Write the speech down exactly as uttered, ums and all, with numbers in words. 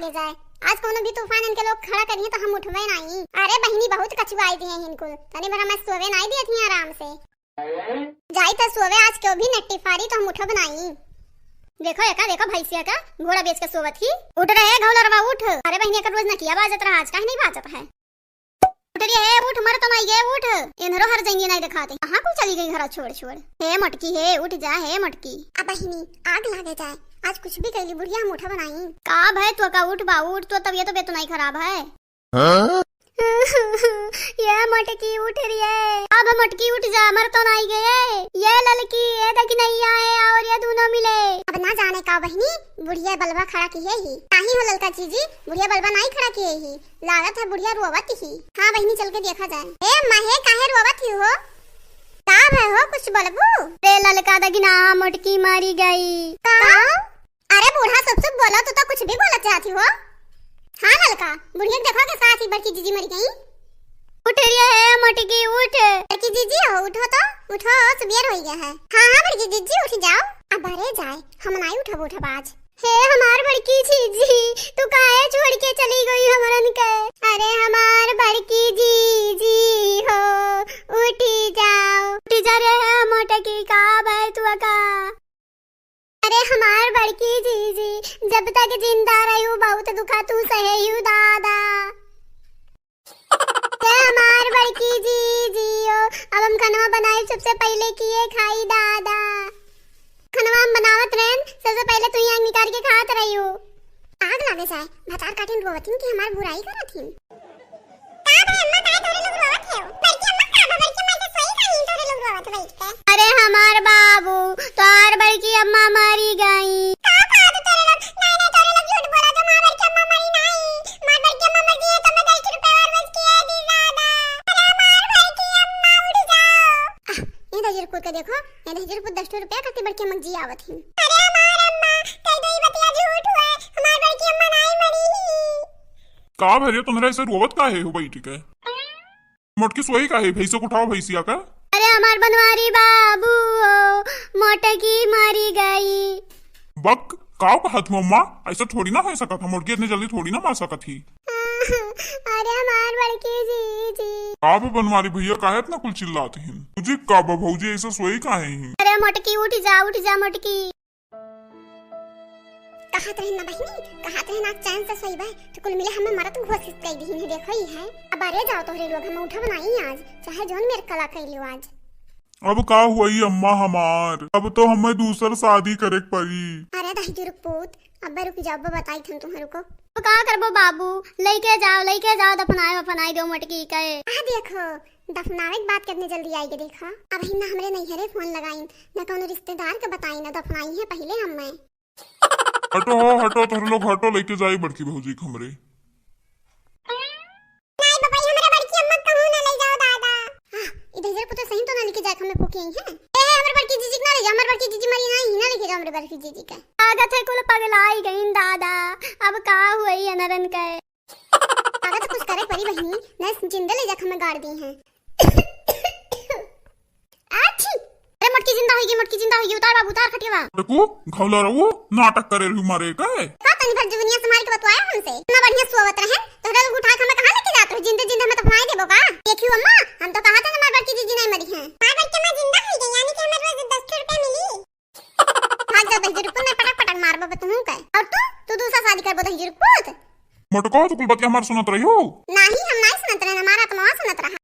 ले जाए। आज कौनो भी तूफान इनके लोग खड़ा करिए तो हम उठबे नाई। अरे बहिनी, बहुत कचुआई दिए हैं इनको, तनी भर हमें सोवे नाई दिए थी आराम से। जाई तो सोवे, आज क्यों भी नट्टी फारी तो हम उठब नाई। देखो एका, देखो भैंसिया का घोड़ा बेच के सोवत ही। उठ रहे घौलरवा, उठ। अरे बहिनी, एकर रोज नकिया बाजत रहा, आज काहे नहीं बाजत है? उठ रही है, उठ, मर तो नहीं गए, उठ। इन्हरो हर जाएंगे नहीं दिखाते, कहाँ को चली गई घर छोड़ छोड़। हे मटकी, हे उठ जा, हे मटकी। अब बहिनी, आग लागे जाए, आज कुछ भी कैली बुढ़िया हम उठब नाई। का भय तो का उठ बा, उठ, तो तबियत, तबियत तो नहीं खराब है। हाँ? ये मोटकी उठ रही है। अब मोटकी उठ जा, मर तो नहीं गए। ये ललकी, ये देखी नहीं आए और ये दोनों मिले। अब ना जाने का बहिनी, बुढ़िया बलवा खड़ा किहे ही। नाही हो ललका जीजी, बुढ़िया बलवा नहीं खड़ा किहे ही। लागत है बुढ़िया रोवत ही। हाँ बहिनी, चल के देखा जाए। ए माँ हे, काहे रोवत ही हो? का भय हो, कुछ बोलबू? रे ललका दगिना, मोटकी मरी गई। का? का? अरे बूढ़ा, सुप सुप बोलो, तू तो कुछ भी बोलत चाहती हो। हाँ ललका, बुढ़िया के देखो के साथ ही बड़की जीजी मरी गई। उठ रही है मोटकी, उठ। बड़की जीजी हो, उठो तो, उठो, सुबेर हो गया है। हाँ हाँ बड़की जीजी, उठ जाओ। अब अरे जाए, हम नाई उठब, उठब आज। हे हमार बड़की जीजी, तू काहे छोड़ के चली गई हमरन के? अरे हमार बड़की जीजी हो, उठी जाओ। उठी जा रे मोटकी, का भय तू का? अरे हमार बड़की जीजी, जब तक जिंदा रही हूँ, बहुत दुखा तू सहे ही हूँ दादा। ए हमार बड़की जीजी हो, अब हम खनवा बनाई सबसे पहले किए खाई दादा। खनवा हम बनावत रहन, सबसे पहले तू ही आग निकाल के खात रही हो। आग लागे जाए, भतार काटिन रोवतिन कि हमार बुराई करत हिन। का भाई अम्मा, काहे तोरे लोग रोवत हो? बड़की अम्मा का बा? बड़की अम्मा के सोई काहे तोरे लोग रोवत बैठ के? अरे हमार बाबू, तोहार बड़की अम्मा मरी गई। का कहत तोरे लोग? नहीं, नहीं, तोरे लोग झूठ बोलत हो, हमार बड़की अम्मा मरी नहीं। हमार बड़की अम्मा मर गई है तो मैं दस रुपए और बच के दे दादा। अरे हमार बड़की अम्मा उठ जाओ। आह, ये दहिजर पूत के देखो, ये दहिजर पूत दस रुपया खातिर बड़की अम्मा जी आवत ही। अरे हमार अम्मा, कह दो ये बतिया झूठ हुए, हमार बड़की अम्मा नहीं मरी ही। का भैया, तुम्हारा ऐसे रोवत काहे हो बैठ के? मोटकी सोई काहे? भैंसों को उठाओ, भैंसिया का। अरे हमार बनवारी बाबू हो, मोटकी मरी गई। बक, काव कहत हो अम्मा? ऐसा थोड़ी ना हो सकत है, मोटकी इतनी जल्दी थोड़ी ना मर सकत ही। अरे हमार बड़की जीजी। का बा बनवारी भैया, काहे इतना कुल चिल्लात हिन? भौजी का बा भौजी, ऐसा सोई काहे ही? अरे मोटकी उठ जा, उठ जा मोटकी। कहत रहे ना बहिनी, कहत रहे ना चैन से सोइबे, तो कुल मिले हमें मरत घोषित कर दी है। देखो ही है, अब अरे जाओ तोहरे लोग, हम उठब नाई आज, चाहे जौन मेरे कला कर लियो आज। अब का हुई अम्मा हमार, अब तो हमें दूसर शादी करे के पड़ी। अरे दहिजर पूत, अब रुक जाओ, अब बताई थन तुम्हें, रुको। अब का करबो बाबू, लेके जाओ, लेके जाओ, दफनाए वफनाए दो मटकी के। आ देखो, दफनावे के बात कितने जल्दी आई के देखा। अब ही ना हमरे नैहरे फोन लगाइन, ना कौनो रिश्तेदार के बताई, ना दफनाई है पहले हमें। हटो हो, हटो, तोहरे लोग हटो, लेके जाई बड़की भौजी के हमरे। नाई बाबा, ई हमरे बड़की अम्मा कहूँ ना ले जाओ दादा। हाँ, ई दहिजर पुत्र सही तो ना लेके जाए, हमें फूके ही है। ए, हमरे बड़की जीजी के ना ले जाओ, हमरे बड़की जीजी मरी ना, ही ना लेके जाओ हमरे बड़की जीजी के। लागत है कुल पगलाई गईन दादा, अब का हुई अनरन के। लागत कुछ करे पड़ी बहिनी, न जिंदे ले जाके हमें गाड़ दी हैं। आछी! अरे मोटकी जिंदा होइगी, मोटकी जिंदा होइगी, उतार बाबू, उतार खटियावा। देखो, घौला रहू, नाटक करे रहू मारे के। का तनी भर जुबनिया संभाल के बतवाया हमसे। इतना बढ़िया सोवत रहे, तोहरे लोग उठा के हमें कहाँ लेके जात रहो? जिंदे जिंदे हमें दफनाए देबो का? देखियो अम्मा, हम तो कहा था हमार बड़की जीजी नहीं मरी हैं। हमार बड़की अम्मा जिंदा होइगी, यानी कि हमें रोज दस रुपया मिली। भाग जा दहिजर पुत, मैं पटक पटक मारबो बतहूँ के। और तू, तू दूसरा शादी करबो दहिजर पुत? मटका, तू कुल बतिया हमार सुनत रही हो? नाही, हम नाही सुनत रहे, हमार आत्मा सुनत रहा।